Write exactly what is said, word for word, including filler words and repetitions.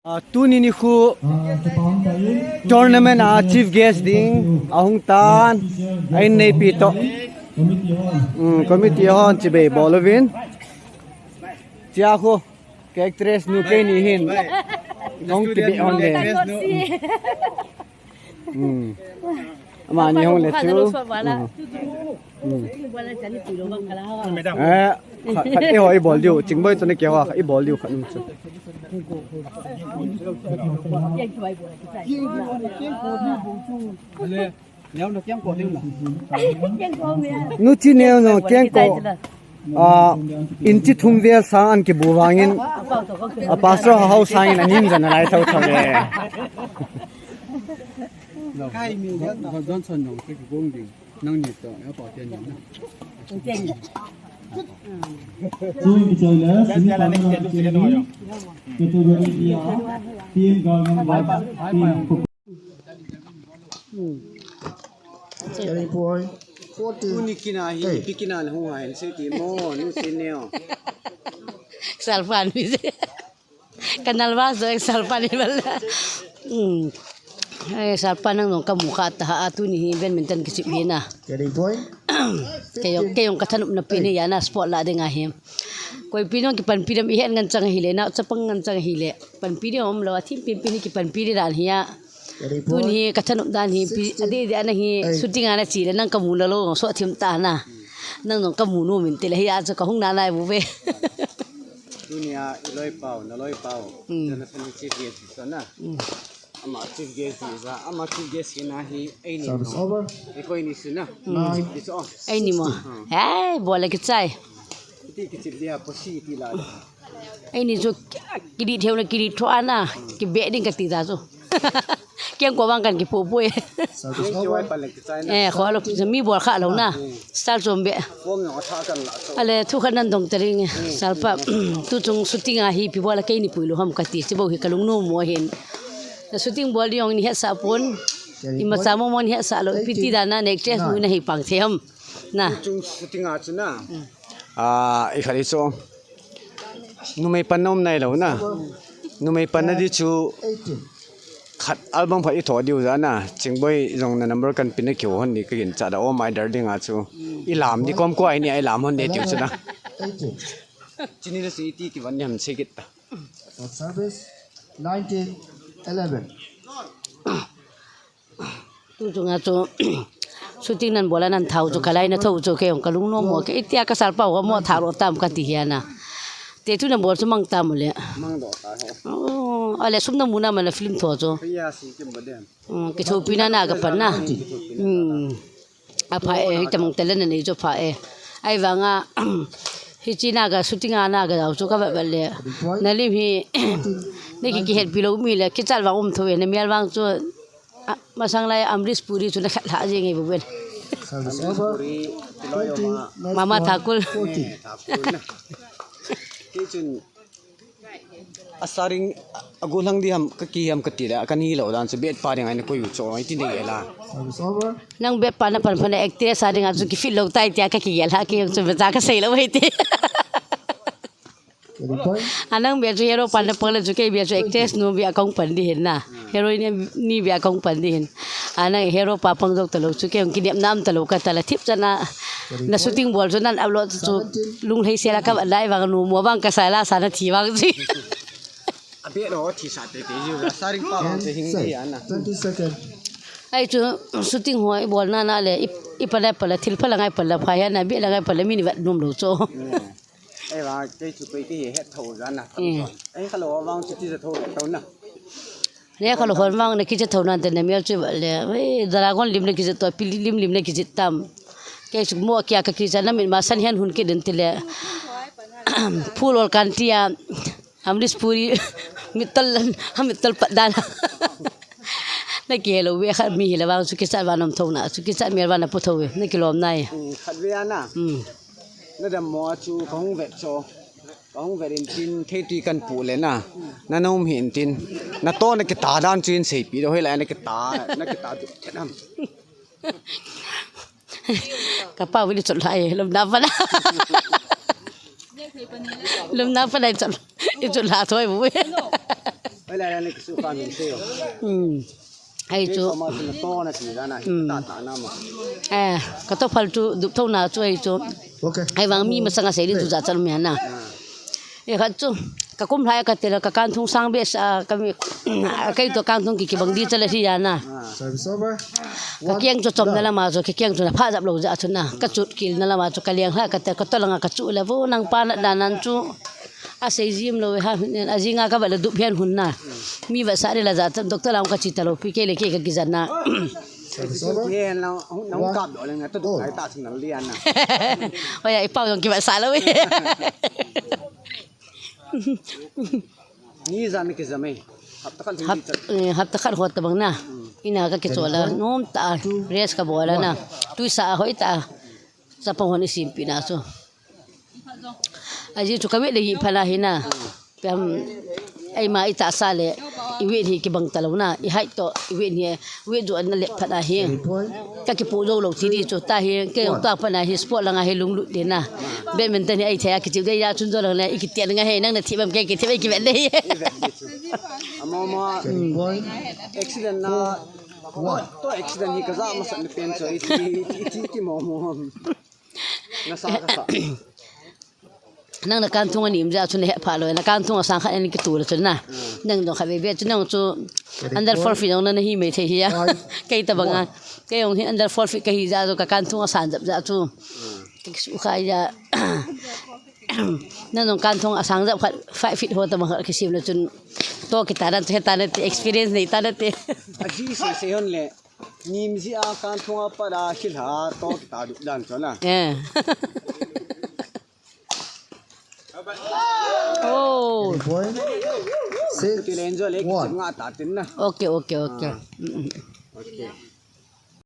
Ah, tuni nikho tournament a chief guest ding ahung tan, a inneipi toh. Hmm, committee hon chibai bol uvin. Chia khu, ka actress nu keini hin. Kong kibe hon le. Hmm. Amani hong le chu. Hmm. Hmm. Eh, khat, khat eiho ibol diu, Chingboi toh na keiho khat ibol diu khat um chu. Nu Chineo jong kengkoh. Ah, inchi thum vel sang an kibu vangin, a pastor hao sangin anin jan alai thou thou le. Kai mi dia ta Johnson jong ke kong ding. Nang ni to, ya pa tian ni na. Chu mi choi le, semi final ni. Category A, team Galnam, team Carrying point, forty. Tuni kina hi, hey. Ipi kina na hung hai, se ti mo, Nu Chineo. Salpan mi se. Kanal ba so salpan ni bala. Hmm. Eh, salpan nang nong kamu kha ta ha, tuni hi badminton kichep hi na. Carrying point. Kei jong, kei jong ka thanopna pi ni ya na sport la ding ahi. Koipi nong kipanpi dem i het ngen chang ahile, na chapang ngen chang ahile. Panpi di om lo, a thim pin pin ni kipanpi di dan hi a. Tuni hi ka thanop dan hi, pi, a di di ana hi, shooting ana chi le, nang kamu na lou, so thim ta na. Nang nong kamu nom in te le, hi a chu ka hung na nai bu ve. Tuni a, i loi pau, na loi pau. Mm. Jonathan hi chief guest sa na. Mm. Ama chief guest di sa, ama chief guest hi na hi, ei ni. Service over. I koi ni si na. Mm. Nine. Ei ni mo. Hmm. Hey, bol le kichai. Iti kichep dia, posi iti la. Eini chu kidi theu na kidi tho ana, kibe ding kati ta chu. Kengkoh vang kan kipu pui. Service over. Eh, kho lo, mi bol kha lo na. Style chom be. Ale thu khat nan dong ta ding. Salpa, tu chung shooting a hi ipi bol a keini pui lou ham kati, chi bou hi ka lungnom mo hin. Na shooting bol ding jong ni hetsah pon. Imacha mo mo ni hetsah lou, ipi ti dan a na actress nu na hi pang thei ham. Na. Tu chung shooting a chu na. Ah, i khat i chu. Numei panna um nai lou na. Numei panna di chu khat album khat i tho diu ja na. Chingboi jong na number kan pin na kiu hon di ka ginchat a, Oh My Darling a chu. I lam di kom ko ai ni ai lam hon de tiu chu na. Chini na si ti ki van ni ham se kit ta. Service nineteen eleven. Tu chunga chu shooting nan bol a nan thau chu ka lai na tho chu kei jong ka lungnom mo, kei tia ka salpa ho mo tha lo tam kati hi ana. Te tu nan bol chu mang tam le. Mang do ta ho. Oh, ale sum na mu na ma na film tho chu. Kei a si kim ba dem. Mm, kithopi na na ka pan na. Mm. Apha e, hitam talent nei chu pha e. Ahivanga, hiche na ka shooting a na ka jao chu ka vet vet le. Na lim hi, nei ki kihetpi lou mi le, kichat vang um tho e, na mial vang chu, ah, masang lai Amrish Puri chu na khat lha jeng e bu ven. Service over. Mama Thakur. Forty. Kei chun A saring, a gollhang di ham, ka ki ham ka ti le, ka ni lo dan chu bet pa ding a na koi u chu, i ti ding e la. Service over. Nang bet pa na pan pan actress a ding a chu ki fit lo tai tia ka ki gel ha ki chu bet a ka sei lo hei ti. Carrying point. A nang bet chu hero pan na pan le chu kei bet chu actress nu bet a kong pan di hin na. Heroine ni bet a kong pan di hin. A nang hero pa pang jok ta lo chu kei ki nep nam ta lo ka ta la thip chana. Na shooting bol chu nan upload chu lunglhai se la ka lai vang nu mo vang ka sa la sa na thi vang chi. A bet lo thi sa te te ju la saring pa vang te hing di ana. Twenty second. Ai chu shooting ho i bol na na le i, i pa la pa la thil pa la ngai pa la pha ya na bet la ngai pa la mi ni vat num lo chu. Ai va, kei chu kei ti het tho ja na. Mm. Ai kha lo vang chu ti ja tho tho na. Le kha lo hon vang na ki ja tho na te na mial chu le. Ei, dragon lim na ki ja to, pi lim lim na ki ja tam. Kei chu mo kya ka ki ja na min ma san hian hun ki den ti le. Phul ol kan ti a. Amrish Puri. Mit tol lan, ha mit tol pat dan. Na ki helo ve kha mi hi le vang chu ki chat va nom tho na, chu ki chat mial va na pu tho ve. Na ki lom nai. Mm, khat ve ana. Mm. Na dammo a chu ka hung vet chu. Ka hung vet in tin thei tui kan pu le na. Na nom hi in tin. Na to na kita dan chu in seipi do hoi la na kita, na kita du thet am. Ka pa wi chot la e, lum na pa na. Lum na pa na chot. I chot la thoi bu. Hmm. Ahi chu. Hmm. Eh, ka tophal chu dupthona chu ahi chu. Ahivang mi masanga sei ding chu jachat um ahi na. Eh, khat chu, ka kum lhai a ka tel a, ka kanthung sang behseh a, ka mi, kei toh kanthung ki, kibang di chala hi ahi na. Ka keng chu chomna lama chu, ka keng chu na pha jap lou jeh a chu na. Ka chut kilna lama chu, ka leng lhai a ka tel, ka tolanga ka chu le vo nang pa na dan nan chu. Asei jim lou e ha, ajinga ka vet le dup hen hun na. Mi vetsah le la jachat, doctor lang ka chi talou pi, kei le kei ka kijen na. Hoi, i pau jong kivetsah lou e. Ni jan kijam e. Hapta khat, eh, hapta khat ho tabang na. Ina ka kichol a, nom tah a, rest ka bol a na. Tui sa a hoi tah a. Chapang hon i simpi na chu. Ajeh chu ka weight le hi phat ahi na. Pem, eima i tahsa le, i weight hi kibang talou na. I height toh, i weight hi, weight joh na le phat ahi. Ka kipu jou lou ti di chu ta hi, kei jong tua phat ahi, sport langa hi lunglut le na. Badminton hi ei thei a kichep de ya chun jo lang le, i kiti anga he, nang na thi bam kei kiti bam kivet de. Ama ma, accident na, to accident hi ka ja masa ni pen chu, i ti, i ti, i ti mo mo. Nasa, nasa. Nang na kanthung anem jeh a chun na he pha lou, na kanthung asang khat a na kitu lou chun na. Nang jong kha be be chu nang chu under four feet jong na, na hi mai thei hi a. Kei tabang a. Kei jong hi under four feet ka hi jeh a chu ka kanthung asang jap jeh a chu. Ka kisu kha jeh a. Nang jong kanthung asang jap khat five feet ho tabang khat kisem lou chun. To kita na, to he ta na te, experience nei ta na te. Aji se se hon le. Nim ji a kanthung a pat a khilha to kita dup dan chu na. Eh. Oh. Point. Six. Ti le enjoy le one. Kichep nga ta tin na. Okay, okay, okay. Ah. Mm, mm. Okay.